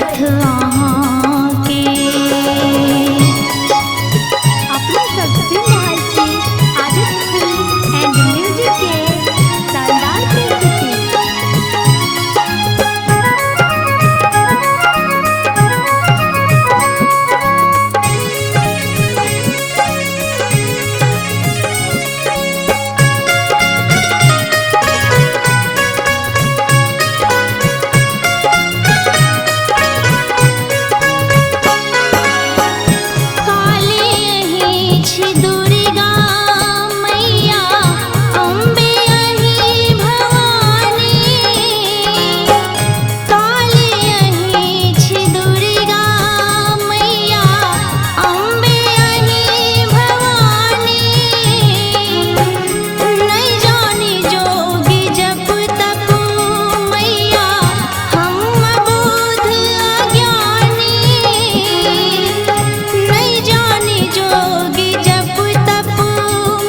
शपथ अहाँके। अपने सब सुनि रहल छी आदित्य फिल्म एंड म्यूजिक के शानदार प्रस्तुति। काली अहीं छी दुर्गा मैया, अम्बे अहीं भवानी। काली अहीं छी दुर्गा मैया, अम्बे अहीं भवानी। नहि जानी जोगी जप तप मैया, हम अबोध अज्ञानी। नहीं जानी जोगी जप तप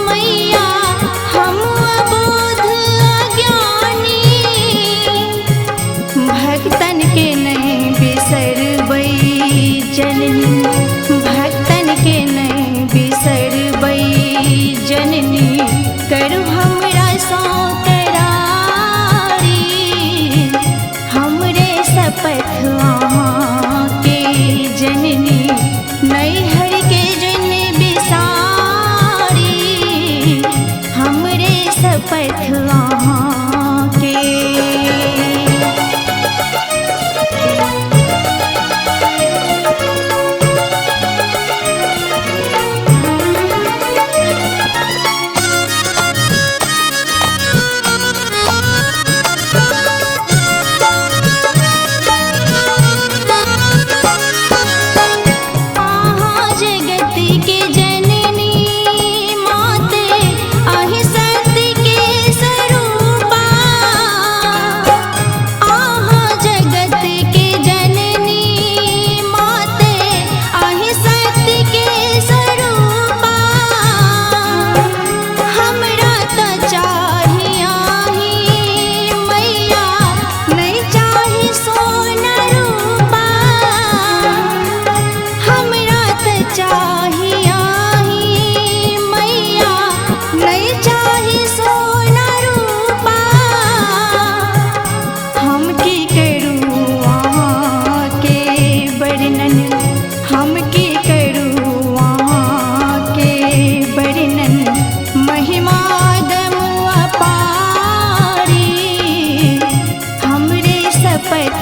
मैया, हम अबोध अज्ञानी। भक्तन के नहीं बिसरबै जननी, भक्तन के नहीं बिसरबै जननी। करू हमरा सौं करारी, हमरे शपथ अहाँके जननी। नैहर के जन बिसारी, हमरे शपथ अहाँके। अहाँ जगत के जननी माते, अहीं सत्य के स्वरूपा। अहाँ जगत के जननी माते, अहीं सत्य के स्वरूपा। हमरा तऽ चाही अहीं मैया, नहि चाही सोना रूपा। हमरा तऽ चाही अहीं मैया, नहि चाही सोना रूपा। हम की करू अहाँके वर्णन, हम की करू अहाँके वर्णन। महिमा दम अपारी, हमरे शपथ